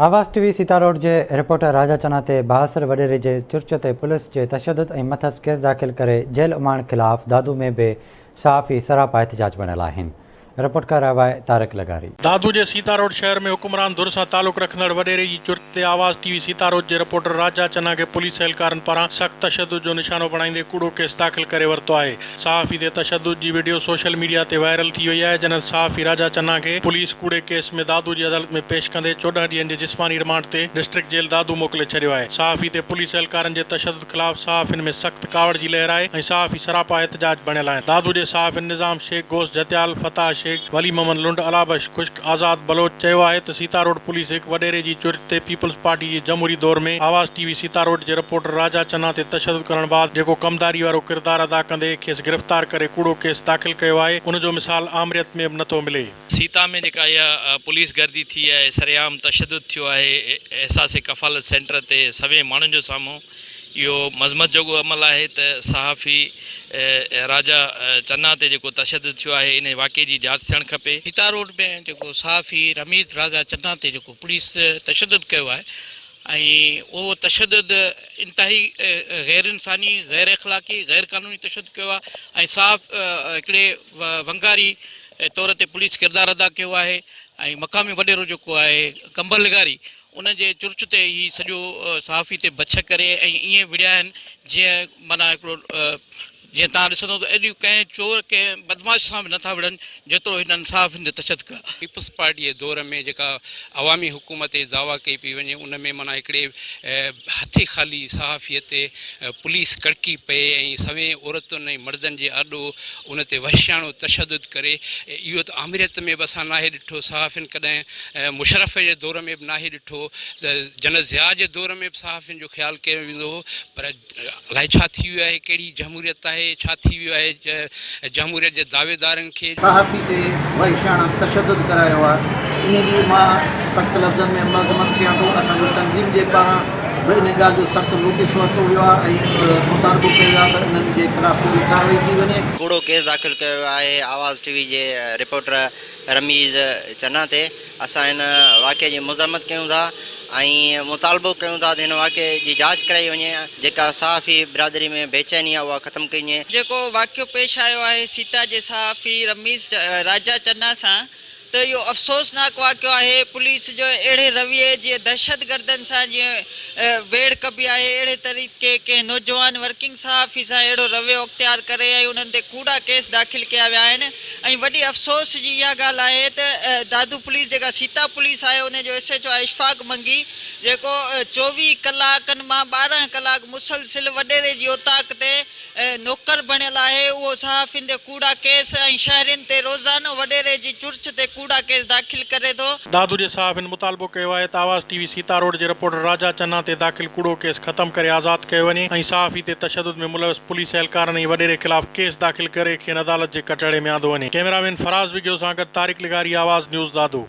آواز ٽي وي سيتاروڊ جي رپورٽر راجا چنا تي بااثر وڏيري جي چرچ تي پوليس جي تشدد ۽ مٿس ڪيس داخل ڪري جيل اماڻڻ خلاف دادو ۾ به صحافي سراپا احتجاج بڻيل آهن. رپورٽ ڪار آواء طارق لغاري. دادو جي سيتاروڊ شهر ۾ حڪمران ڌر سان تعلق رکندڙ وڏيري جي چرچ تي آواز ٽي وي سيتاروڊ جي رپورٽر راجا چنا کي پوليس اهلڪارن پاران سخت تشدد جو نشانو بڻائيندي ڪوڙو ڪيس داخل ڪري ورتو آهي. صحافي تي تشدد جي وڊيو سوشل ميڊيا تي وائرل ٿي وئي آهي، جنھن صحافي راجا چنا کي پوليس ڪوڙي ڪيس ۾ دادو جي عدالت ۾ پيش ڪندي 14 ڏينهن جي جسماني رمانڊ تي ڊسٽرڪٽ جيل دادو موڪلي ڇڏيو آهي. صحافي تي پوليس اهلڪارن جي تشدد خلاف صحافين ۾ سخت ڪاوڙ جي لهر آهي ۽ صحافي سراپا احتجاج بڻيل آهن. دادو جي صحافين نظام شيخ، غوث جهتيال، فتاح شيخ، ولي محمد لنڊ، الله بخش خشڪ، آزاد بلوچ چيو آهي ته سيتاروڊ پوليس هڪ وڏيري جي چرچ تي پيپلز پارٽي جي جمهوري دور ۾ آواز ٽي وي سيتاروڊ جي رپورٽر راجا چنا تي تشدد ڪرڻ بعد جيڪو ڪمداري وارو ڪردار ادا ڪندي کيس گرفتار ڪري ڪوڙو ڪيس داخل ڪيو آهي ان جو مثال آمريت ۾ به نٿو ملي. سيتا ۾ جيڪا اها پوليس گردي ٿي آهي سرعام تشدد ٿيو آهي احساس ڪفالت سينٽر تي سوين ماڻهن جو سامهون اهو مذمت جوڳو عمل آهي ته صحافي راجا چنا تي جيڪو تشدد ٿيو آهي انهي واقعي جي جاچ ٿيڻ کپي. سيتا روڊ ۾ جيڪو صحافي رميز راجا چنا تي جيڪو پوليس تشدد ڪيو آهي ۽ اهو تشدد انتهائي غير انساني، غير اخلاقي، غير قانوني تشدد ڪيو آهي ۽ صاف هڪڙي ونگاري طور تي پوليس ڪردار ادا ڪيو آهي ۽ مقامي وڏيرو جيڪو آهي قمبر لغاري ان جي چرچ تي هي سڄو صحافي تي بڇ ڪري ۽ ائين وڙهيا آهن جيئن معنيٰ هڪڙو جيئن توهان ڏسندو ته ايڏيون ڪنهن چور ڪنهن بدمعاش سان به نٿا وڙهن جيترو هنن صحافين تي تشدد ڪيو آهي. پيپلز پارٽي جي دور ۾ جيڪا عوامي حڪومت جي دعويٰ ڪئي پئي وڃي ان ۾ معنيٰ هڪڙي هٿي خالي صحافي تي پوليس ڪڙڪي پئي ۽ سوين عورتن ۽ مردن جي آڏو ان تي وحشياڻو تشدد ڪري اهو ته آمريت ۾ به اسان ناهي ڏٺو صحافين ڪڏهن مشرف جي دور ۾ به ناهي ڏٺو ته جنرل ضياء جي دور ۾ به صحافين جو خيال ڪيو ويندو هو پر الائي ڇا ٿي ويو آهي ڪهڙي جمهوريت آهي ڇا ٿي ويو آهي جمهوريت جي دعويدارن کي. صحافي تي وحشياڻا تشدد ڪرايو آهي انهي جي مان سخت لفظن ۾ مذمت ڪيان ٿو اسان جي تنظيم جي پاران به ان ڳالهه جو سخت نوٽيس ورتو ويو آهي ۽ مطالبو ڪيو ويو آهي ته انهن جي خلاف فوري ڪارروائي ڪئي وڃي. ڪوڙو ڪيس داخل ڪيو ويو آهي آواز ٽي وي جي رپورٽر رميز چنا تي اسان هن واقعي جي مذمت ڪيون ٿا ۽ مطالبو ڪيون ٿا ته هن واقعي جي جاچ ڪرائي وڃي جيڪا صحافي برادري ۾ بيچيني آهي اها ختم ڪئي وڃي. جيڪو واقعو پيش آيو آهي سيتا جي صحافي رميز راجا چنا سان ته اهو افسوسناڪ واقعو آهي پوليس جو اهڙي رويي جيئن دهشتگردن سان جيئن ويڙهه ڪبي آهي اهڙي طريقي ڪنهن نوجوان ورڪنگ صحافي سان اهڙو رويو اختيار ڪري ۽ انهن تي ڪوڙا ڪيس داخل ڪيا ويا آهن ۽ وڏي افسوس جي اها ڳالهه آهي ته دادو پوليس جيڪا سيتا پوليس آهي ان جو ايس ايڇ او آهي اشفاق منگي جيڪو 24 ڪلاڪن مان 12 ڪلاڪ مسلسل وڏيري جي اوطاق تي نوڪر بڻيل آهي اهو صحافين تي ڪوڙا ڪيس ۽ شهرين تي روزانو وڏيري جي چرچ تي ڪوڙا ڪيس داخل ڪري ٿو. دادو جي صحافين مطالبو ڪيو آهي ته آواز ٽي وي سيتا روڊ جي رپورٽر راجا چنا تي داخل ڪوڙو ڪيس ختم ڪري آزاد ڪيو وڃي ۽ صحافي تي تشدد ۾ ملوث پوليس اهلڪارن ۽ وڏيري خلاف ڪيس داخل ڪري کين عدالت جي ڪٽهڙي ۾ آندو وڃي. ڪئميرا مين فراز وگهيو سان گڏ طارق لغاري آواز نيوز دادو.